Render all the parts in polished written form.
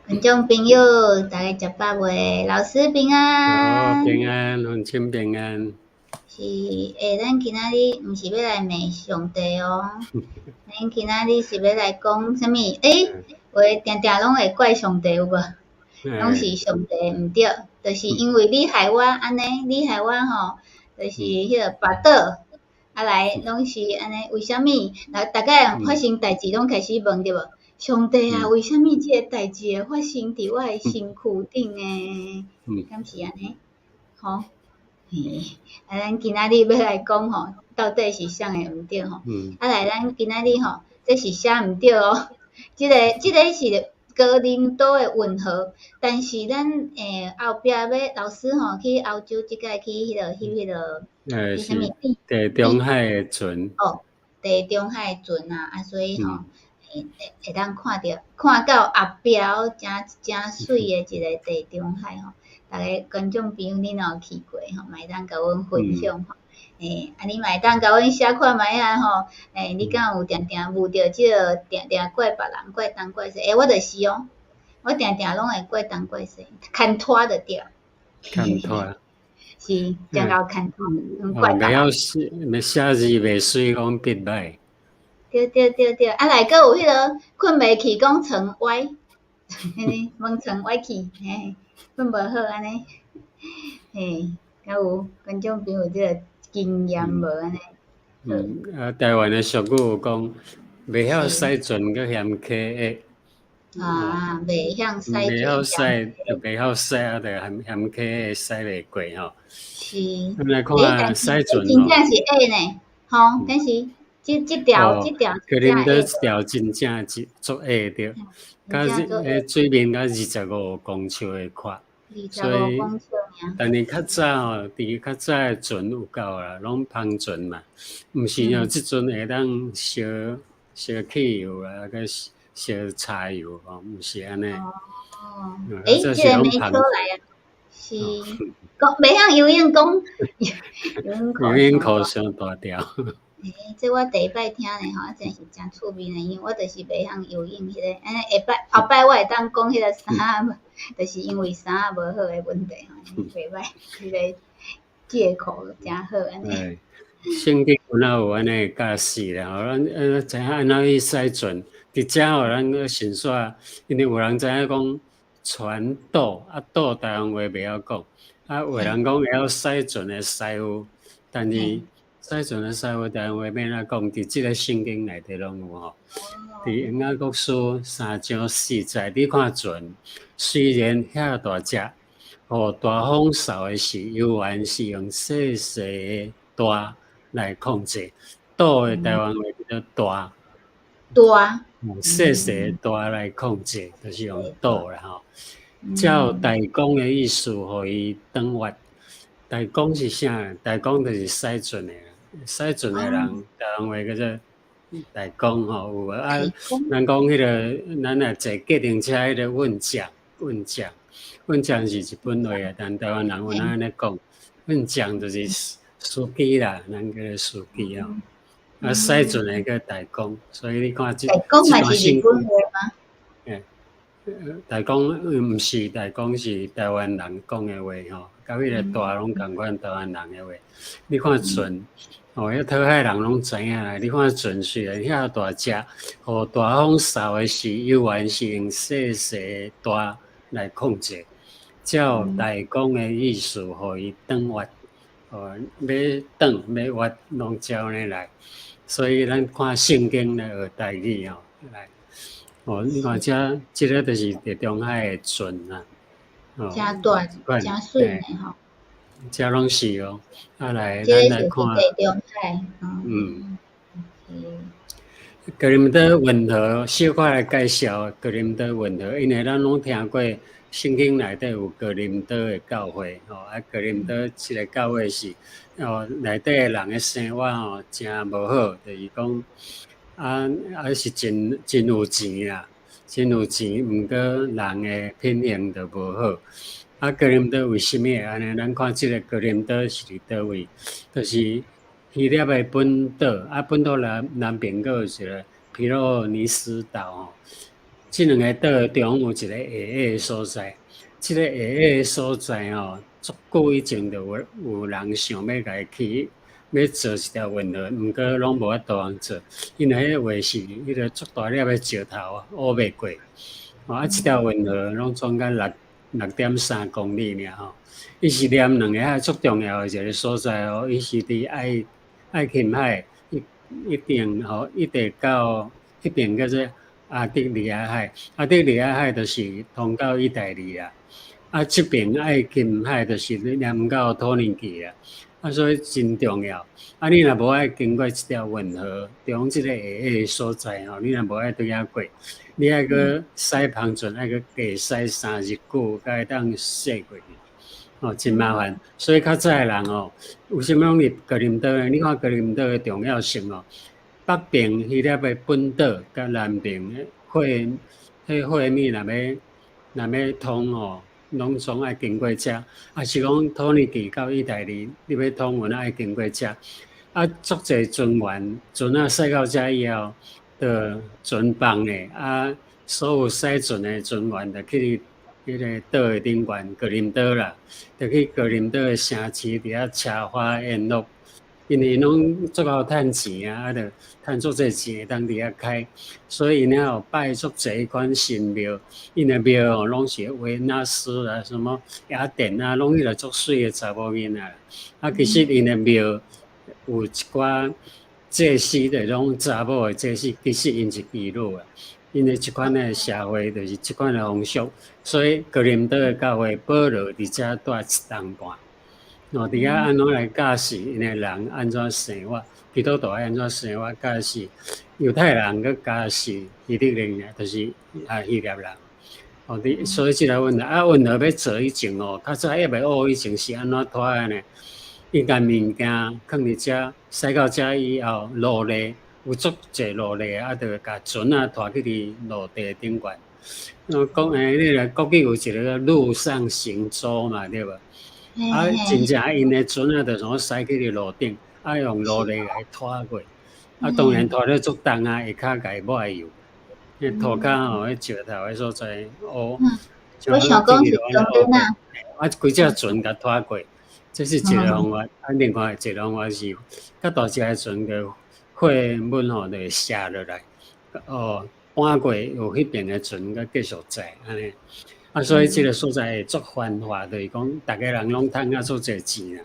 觀眾朋友，大家食飽未？老師平好，安。平安，鄉親平安。是，欸，咱今仔日毋是欲來罵上帝哦，咱今仔日是欲來講啥物？欸，有的定定攏會怪上帝有無？攏是上帝毋對，就是因為你害我按呢，你害我吼，就是彼个跋倒，啊來攏是按呢，為啥物？來逐擺發生代誌攏開始問對無？上帝啊，為啥物這个代誌會發生佇我的身軀頂呢？敢是按呢？吼，嘿，啊，咱今仔日欲來講吼，到底是啥个毋對吼？啊來，咱今仔日吼，這是寫毋對哦，這個是哥林多的運河，但是咱後壁欲老師吼去歐洲，這擺去彼个翕彼个，欸，啥物是地中海的船。哦，地中海的船啊，啊，所以吼，會當看著，看到後壁誠誠媠的一个地中海吼。逐个觀眾朋友，恁若有去過吼，嘛會當共阮分享吼。欸，啊，你嘛會當共阮寫看覓仔吼，欸，你敢有定定遇著這个定定怪別人，怪東怪西？欸，我就是哦，我定定攏會怪東怪西，牽拖就對。牽拖。是，誠𠢕牽拖，怪袂曉寫，寫字袂媠，講筆歹。對對對對，啊來閣有彼个睏袂去，講床歪，按呢，門床歪去，嘿，睏無好按呢，嘿，敢有觀眾朋友這个經驗無按呢？嗯，啊，台灣的俗語講，袂曉駛船，閣嫌溪狹。啊，袂曉駛袂曉駛，就袂曉駛啊，就嫌嫌溪狹駛袂過吼。是。咱來看駛船真正是狹呢，吼，但是這條這條哥林多這條真正是足狹對，佮彼水面佮25公尺的闊，所以，但是較早吼，佇較早的船有夠啦，攏帆船嘛，毋是像這陣會當燒燒汽油啊，閣燒柴油吼，毋是按呢。哦，欸，這个沒出來啊，是，講袂曉游泳，講游泳褲傷大條。欸，這我第一擺聽呢吼，真是誠趣味呢，因為我就是袂曉游泳彼个，按呢下擺後擺我會當講彼个衫仔，就是因為衫仔無好的問題吼，袂歹，彼个借口誠好按呢。聖經有哪有按呢教示啦？吼，咱知影按怎去駛船，佇遮吼，咱閣先煞，因為有人知影講船舵，啊舵台灣話袂曉講，啊有人講會曉駛船的師傅，但是駛船的師傅台灣話欲按怎講？佇這个聖經內底攏有吼。佇雅各書3章4節，你看船雖然遐大隻，予大風掃的時，猶原是用細細的舵來控制。舵的台灣話叫做舵。舵。細細的舵來控制，就是用舵啦吼。照大公的意思，予伊轉彎。大公是啥？大公就是駛船的，駛船的人，台灣話叫做大公吼，有無？啊，咱講彼个，咱若坐計程車，彼个運將，運將，運將是日本話啊，但台灣人有哪按呢講？運將就是司機啦，咱叫做司機吼。啊，駛船的叫大公，所以你看這大公嘛是日本話嗎？欸，大公毋是大公是台灣人講的話吼，佮彼個舵攏仝款台灣人的話。你看船，哦，彼討海人攏知影啦。你看船雖然遐大隻，予大風掃的時，猶原是用細細的舵來控制。照大公的意思，予伊轉彎，哦，欲轉欲彎，攏照按呢來。所以咱看聖經來學台語吼，來，哦，你看這這个就是地中海的船啊，哦，誠大，誠媠的吼。這攏是哦，啊來，咱來看。地中海，嗯。哥林多運河，小可來介紹哥林多運河，因為咱攏聽過聖經內底有哥林多的教會，吼，啊，哥林多這个教會是，哦，內底的人的生活吼誠無好，就是講，啊啊是真真有錢啊，真有錢，毋過人的品行就無好。啊，哥林多為啥物會按呢？咱看這个哥林多是佇佗位，就是希臘的本島，啊，本島南南邊閣有一个皮洛尼斯島吼。這兩个島中有一个下矮的所在，這个下矮的所在吼，足久以前就有人想欲共伊起，欲做一條運河，毋過攏無法度通做，因為彼个話是彼个足大粒的石頭挖袂過。啊，這條運河攏總甲6.3公里爾吼，伊是連兩个遐足重要的一个所在哦，伊是佇愛琴海一定吼，一直到彼邊叫做阿得里亞海，阿得里亞海就是通到意大利啦。啊，這邊愛琴海就是連到土耳其啦。啊，所以真重要。啊，你若無愛經過這條運河，中這个下矮的所在吼，你若無愛對遐過，你愛閣駛帆船，愛閣加駛3日久，才會當駛過去，哦，真麻煩。所以較早的人哦，為啥物攏入哥林多呢？你看哥林多的重要性哦，北邊彼粒的本島佮南邊的貨物若欲通吼，攏總愛經過遮，抑是講土耳其到意大利，你欲通運愛經過遮。啊，足濟船員船仔駛到遮以後，就船放咧，啊，所有駛船的船員就去彼個島的頂懸哥林多啦，就去哥林多的城市佇遐奢華宴樂，因為𪜶攏足𠢕趁錢啊，啊，就趁足濟錢會當佇遐開，所以𪜶有拜足濟彼款神廟，𪜶的廟哦攏是維納斯啊，什麼雅典啊，攏彼個足媠的查某囡仔。啊，其實𪜶的廟有一寡祭司的攏查某的祭司，其實𪜶是妓女啊。𪜶的這款的社會就是這款的風俗，所以哥林多的教會保羅佇遮蹛一冬半。哦，佇遐按怎來教示𪜶的人按怎生活，基督徒愛按怎生活，教示猶太人，閣教示希利尼人，就是啊希臘人。哦，佇所以這個問題啊，運河欲做以前哦，較早猶未挖以前是按怎拖的呢？伊共物件囥佇遮，駛到遮以後，勞力有足濟勞力，啊，就共船仔拖去佇陸地頂懸。我講欸，彼個國語有一个叫陸上行舟嘛，對無？啊，真正𪜶的船仔就怎駛去佇路頂，啊，用勞力來拖過。啊，當然拖了足重啊，下跤共伊抹油。彼塗跤吼，彼石頭的所在，烏。我想講是中間啊。啊，規隻船共拖過，這是一个方法。啊，另外一个方法是，較大隻的船就貨物吼就會卸落來，哦，搬過有彼邊的船閣繼續載按呢。啊，所以這个所在會足繁華，就是講逐个人攏趁啊足濟錢啦。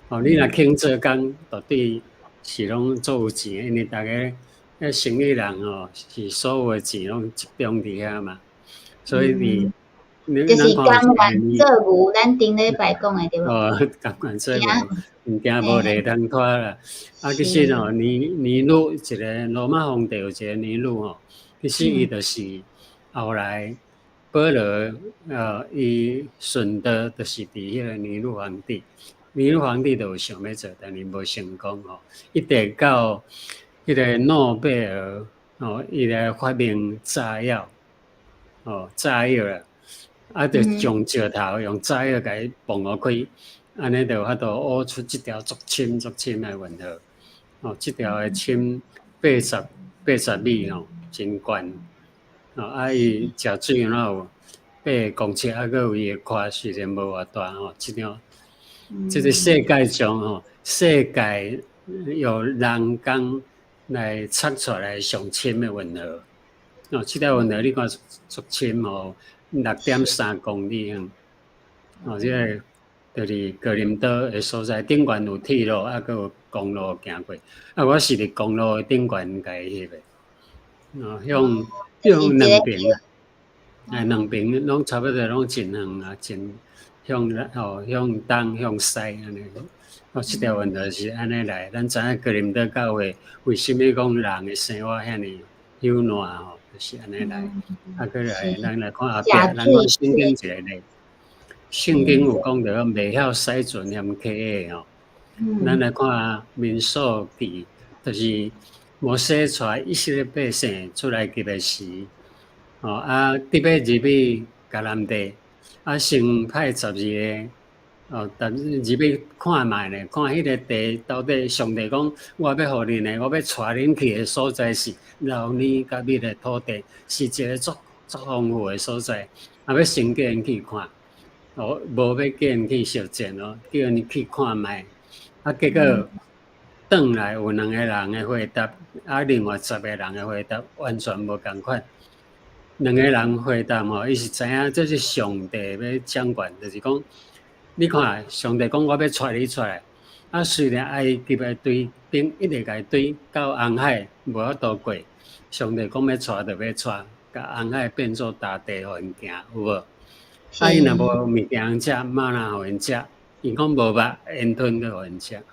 哦，你若肯做工，絕對是攏足有錢的，因為逐个彼生意人吼，是所有的錢攏集中佇遐嘛。所以佇就是甘願做牛，咱頂禮拜講的對無？哦，甘願做牛，毋驚無犁通拖啦。啊，其實吼，尼祿一个羅馬皇帝有一个尼祿吼，其實伊就是後來保羅，伊順道就是佇彼个尼祿皇帝，尼祿皇帝就有想欲做，但是無成功吼。一直到彼个諾貝爾吼，伊來發明炸藥，哦，炸藥啦。啊，就將石頭用炸藥共伊爆予開，按呢就有法度挖出這條足深足深的運河。哦，這條的深80米吼，真懸。哦，啊，伊食水敢若有8公尺，啊，閣有伊的寬雖然無偌大吼，這條這个世界上吼，世界有人工來鑿出來上深的運河。哦，這條運河你看足深吼。6.3公里遠，哦，這个就是哥林多的所在，頂懸有鐵路，啊，閣有公路行過。啊，我是佇公路的頂懸共伊翕的。哦，向兩邊，哎，兩邊攏差不多攏真遠啊，真向吼向東向西按呢。哦，這條運河是按呢來，咱知影哥林多教會為啥物講人的生活遐爾幽爛吼？就是按呢來，啊，閣來，咱來看後壁，咱看聖經一个例，聖經有講著講袂曉駛船嫌溪的吼。咱來看民數記，就是摩西帶以色列百姓出埃及的時，吼啊，得欲入去迦南地，啊，先派12个，哦，但入去看覓咧，看彼个地到底上帝講，我欲予恁的，我欲帶恁去的所在是流奶佮蜜的土地，是一个足足豐富的所在，啊，欲先叫𪜶去看，哦，無欲叫𪜶去相戰哦，叫𪜶去看覓，啊，結果轉來有兩個人的回答，啊，另外十個人的回答完全無仝款。兩個人回答吼，伊是知影這是上帝欲掌權，就是講，你看上帝講我欲帶你出來，啊，雖然埃及的隊兵一直共追到紅海，無法度過，上帝講欲帶就欲帶，共紅海變做大地予𪜶行，有無？啊，𪜶若無物件食，嗎哪予𪜶食，𪜶講無肉，煙吞閣予𪜶食。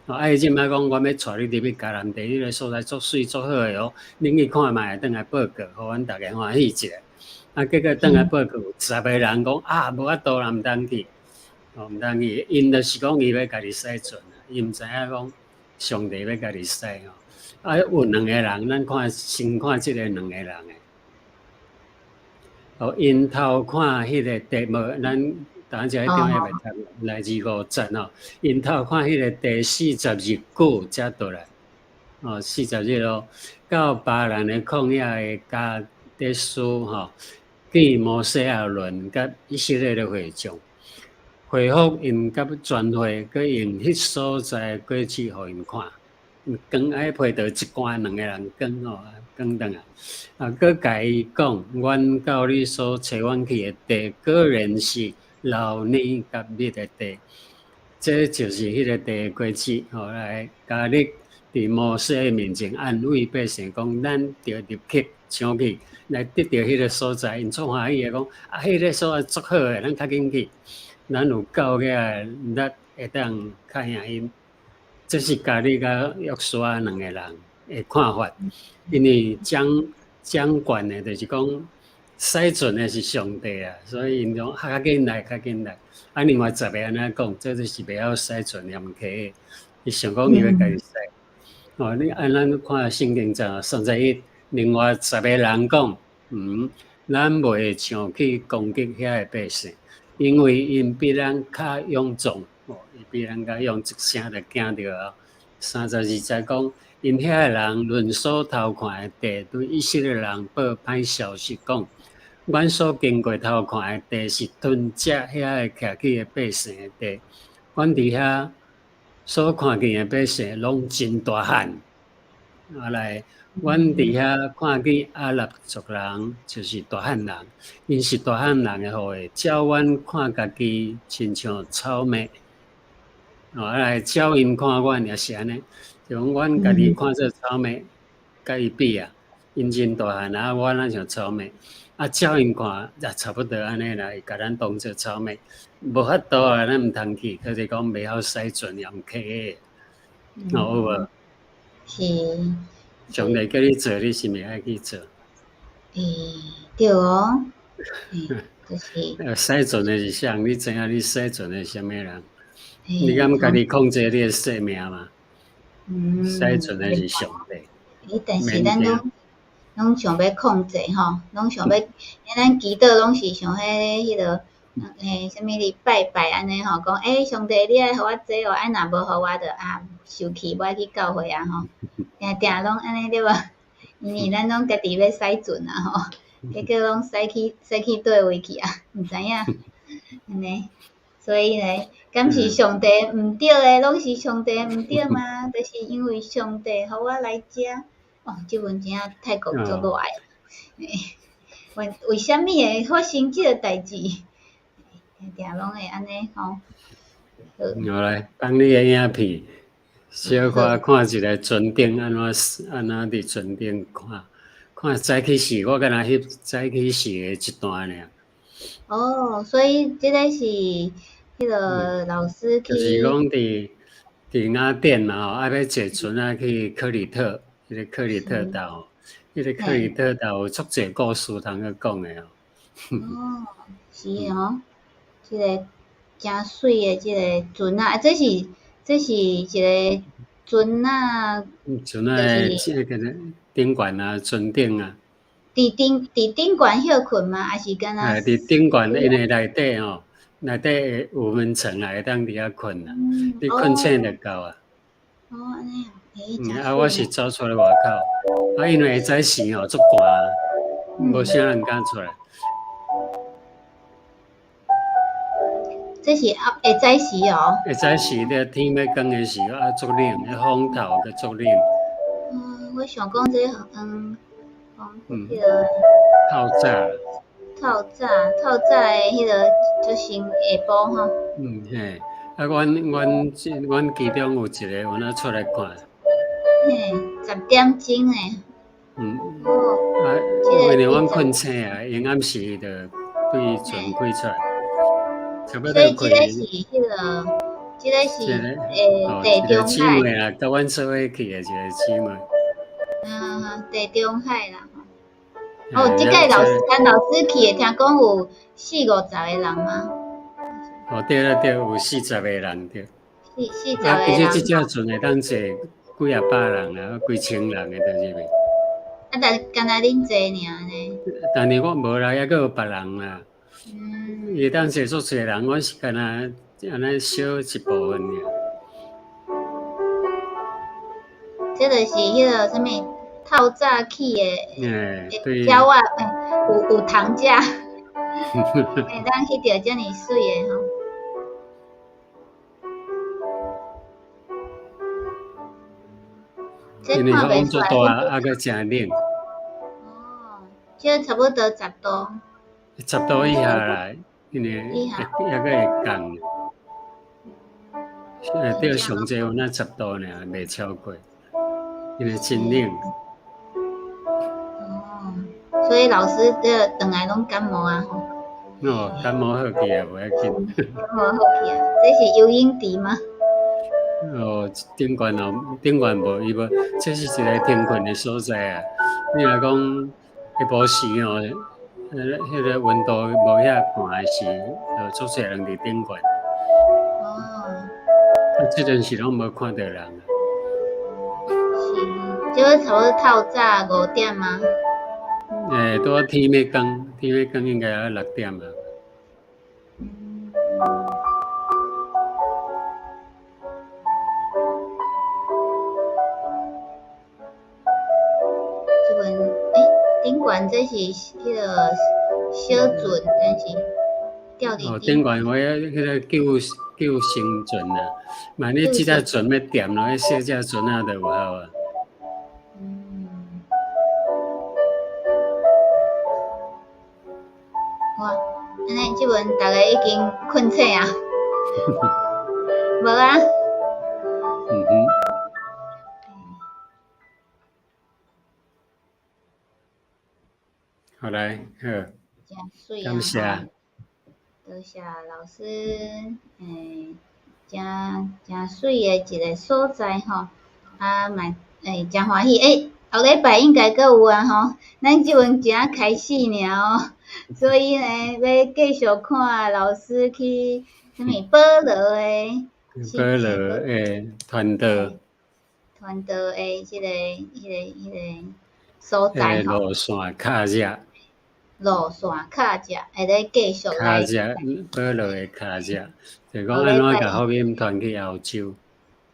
啊，伊這擺講，我欲帶你入去迦南地，彼个所在足媠足好的哦，恁去看覓，轉來報告，予阮逐家歡喜一下。啊，結果轉來報告，有十個人講啊，無法度啦，毋通去，哦，毋通去。𪜶就是講伊欲家己駛船啊，伊毋知影講上帝欲家己駛吼。啊，有兩個人，咱看先看這个兩個人的。哦，𪜶偷看彼个地無，咱等下這張還袂讀，來二五節吼，𪜶偷看彼个地四十日久才倒來，哦，四十日咯，到巴蘭的曠野的迦得斯吼，見摩西亞倫佮以色列的會眾，回覆𪜶佮全會，閣用彼所在的果子予𪜶看，扛愛批倒一竿兩個人扛吼，扛轉來，啊，閣共伊講，阮到你所差阮去的地，果然是流奶佮蜜的地，這就是彼个地的果子。後來迦勒佇摩西的面前安慰百姓講，咱著入去上去來得著彼个所在，𪜶足歡喜的講，啊，彼个所在足好的，咱較緊去，咱有夠額力會當較贏𪜶。這是迦勒佮約書亞兩個人的看法，因為掌權的，就是講駛船的是上帝啊，所以𪜶講較緊來，較緊來。啊，另外十个按呢講，這就是袂曉駛船也毋客，伊想講伊欲家己駛。哦，你按咱看聖經就31，另外十个人講，咱袂上去攻擊遐個百姓，因為𪜶比咱較勇壯。哦，伊比咱較勇，一聲就驚著啊。32節講，𪜶遐個人論所偷看的地，對以色列人報歹消息講，阮所經過偷看的地是吞食遐个徛起的百姓的地，阮佇遐所看見的百姓攏真大漢。啊來，阮佇遐看見亞納族人，就是大漢人，𪜶是大漢人的後裔，照阮看家己親像草麥。哦，啊來，照𪜶看阮也是按呢，就講阮家己看做草麥，佮伊比啊，𪜶真大漢啊，我若像草麥。啊，照𪜶看也差不多按呢啦，會共咱當做草麥，無法度啊，咱毋通去，佢就講袂曉駛船也毋客的，哦，有無？是。上帝叫你做，你是毋是愛去做？欸，對哦，欸，就是。駛船的是啥？你知影你駛船的是啥物人？你敢家己控制你的生命嗎？駛船的是上帝。欸，但是咱攏想欲控制吼，攏想欲，咱祈禱攏是像彼个，欸，啥物哩拜拜按呢吼，講欸，上帝你愛予我這哦，啊若無予我就啊生氣，無愛去教會啊吼，定定攏按呢對無？因為咱攏家己欲駛船啊吼，結果攏駛去佗位去啊，毋知影，按呢，所以呢，敢是上帝毋對的，攏是上帝毋對嗎？就是因為上帝予我來遮。哦，這陣真正泰國足熱的，為啥物會發生這個代誌？定定攏會按呢吼。好來，放你的影片，小可看一下船頂按怎按怎佇船頂看，看早起時，我敢若翕早起時的一段爾。哦，所以這个是彼个老師去。就是講佇雅典嘛吼，啊欲坐船啊去克里特。彼个克里特島，彼个克里特島有足濟故事通去講的哦。哦，是哦，這个誠媠的這个船仔，這是一个船仔。船仔的這个頂懸啊，船頂啊。佇頂懸歇睏嗎？還是敢若？欸，佇頂懸，因為內底吼，內底有溫床啊，會當佇遐睏啊，你睏醒就到啊。哦，按呢。啊，我是走出來外口，啊，因為早時吼足寒，無啥人敢出來。這是下早時哦。下早時咧，天欲光的時，啊，足冷，彼風頭閣足冷。嗯，我想講這彼个透早。透早，透早的彼个就先下晡吼。嗯嘿，啊，阮其中有一个有哪出來看。嘿，10點鐘呢。哦。啊，因為阮睏醒啊，閒暗時就對船開出來。所以這個是彼个，這個是地中海。一個姊妹啊，佮阮做伙去的一個姊妹。嗯，地中海啦。哦，這屆老師，咱老師去的，聽講有四五十個人嗎？哦，對了對，有40個人對。四十個人。其實這隻船會當坐幾仔百人啊，幾千人會當入去。啊，但敢若恁坐爾呢？但是我無啦，猶閣有別人啦。伊會當坐足濟人，我是敢若按呢小一部分爾。這就是彼个啥物透早起的鳥仔，有蟲食，會當翕著遮爾媠的吼。因為風足大，啊，閣誠冷。哦，這差不多10度。10度以下啦，因為猶閣會降。對，上濟有那10度爾，袂超過，因為真冷。哦，所以老師這轉來攏感冒啊？哦，感冒好去啊，無要緊。感冒好去啊，這是游泳池嗎？哦，頂懸哦，頂懸無，伊無，這是一個停睏的所在啊。你若講下晡時哦，彼個溫度無遐寒的時，就足濟人佇頂懸。哦。啊，這陣時攏無看著人。是，這差不多透早5點嗎？拄仔天欲光，天欲光應該愛6點啊。這陣，頂懸這是彼个小船，但是吊佇。哦，頂懸我彼个救生船啊，萬一這隻船欲沉落，彼細隻船仔就有效啊。哇，按呢這陣逐家已經睏醒啊？無啊？嗯哼。好來，好。真媠啊！感謝。多謝老師，誠誠媠的一個所在吼，啊嘛，誠歡喜，後禮拜應該閣有啊吼，咱這陣才開始爾哦，所以呢，欲繼續看老師去啥物保羅的，保羅的傳道，傳道的這個所在吼。路線卡只。路線卡只，會咧繼續來。跤跡，保羅的跤跡，就講按怎共福音傳去歐洲。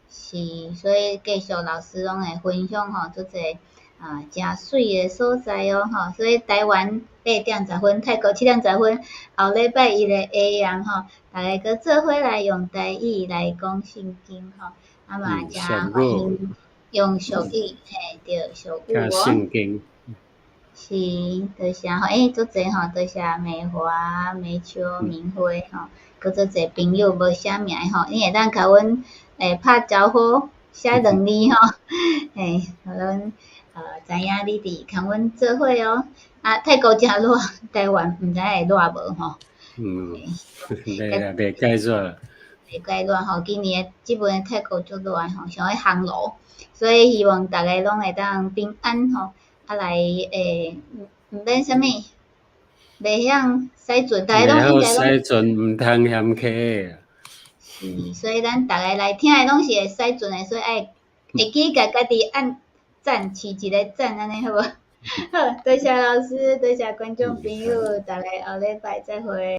是，所以繼續老師攏會分享吼，足濟啊，誠媠的所在哦吼。所以台灣8點10分，泰國7點10分，後禮拜一的下暝吼，逐家閣做伙來用台語來講聖經吼，啊嘛誠歡迎用俗語，嘿，對，俗語哦。聖經。是，多謝吼，足濟吼，多謝美華、美秋、明輝吼，閣足濟朋友無寫名的吼，你會當共阮拍招呼，寫兩字吼，嘿，予阮知影你佇共阮做伙哦。啊，泰國誠熱，台灣毋知會熱無吼？嗯，袂解熱。袂解熱吼，今年的這擺泰國足熱吼，像咧烘爐，所以希望逐家攏會當平安吼。啊來，毋免啥物，袂曉駛船，逐家攏應該攏。駛船，毋通嫌客。是，所以咱逐家來聽的攏是會駛船的，所以愛會記共家己按讚，飼一个讚，按呢好無？好，多謝老師，多謝觀眾朋友，逐家後禮拜再會。